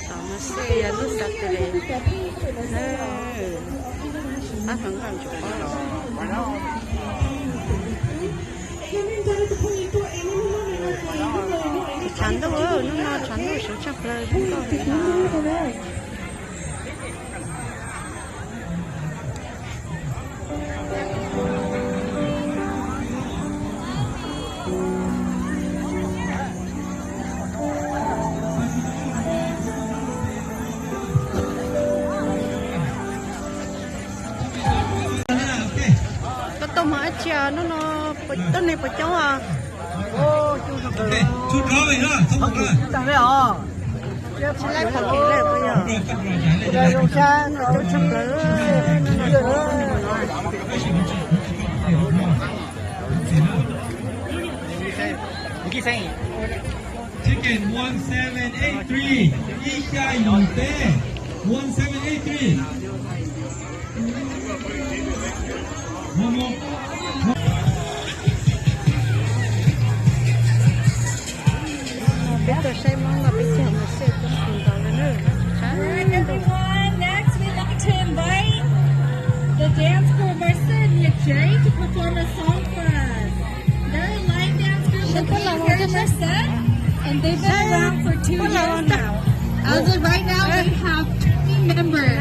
Tom no xwb yog lub Saturday na, pab hluas nkauj tseem pab los. Tshav ntuj, hnub no tshav ntuj sov tshaj plaws zoo nkauj heev. Koj tuaj hmo dab tsi os? Hnub no tuaj neeg puas coob os? Tsis laib pom kev lawm puas yog? Coob tshaj plaws. Ticket one seven eight three, ib xya yim peb, one seven eight three. Peb tuaj saib Hmoob no peb cog mus xwb coob kawg nkaus li na. All right, everyone. Next, we'd like to invite the dance group Merced Niam Tsev to perform a song for us. They're a line dance group located here in Merced, and they've been around for two years now. As of right now, they have twenty members.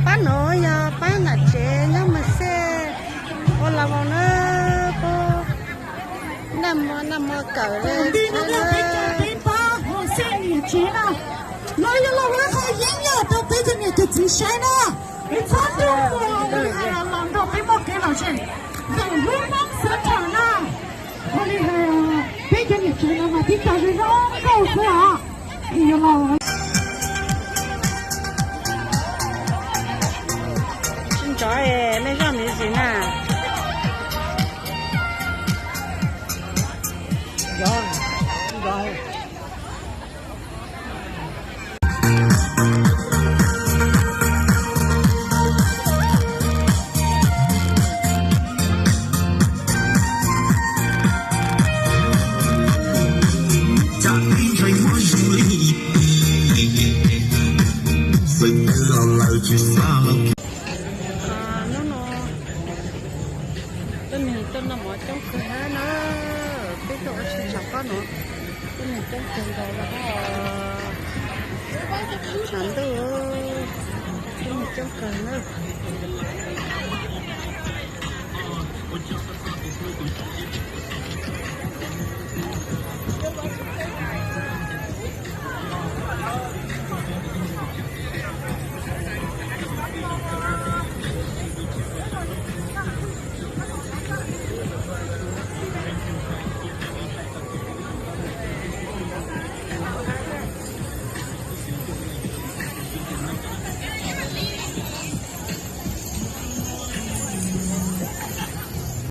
Pab no yog pab niam tsev nyob Merced, ua las voos na, pab naj mov naj mov kawm li. Peb pab hauv xeem niam tsev na, los yog los ua qhov yeeb yam rau peb cov niam cov txiv saib na. Txhob ntuj mus ua li hais los nrog peb muaj kev lom zem ntawm lub Hmoob xeeb thaum na. Ua li hais peb cov niam tsev no mas tib co zoo nkauj xwb os. Sib ntsov es mej zoj miv zis na. Hnub no tuaj neeg tuaj noj mov coob kawg hab na. Peb tuaj ua si tshav pob no tuaj neeg coob kawg nkaus li hab. Tshav ntuj tuaj neeg coob kawg na.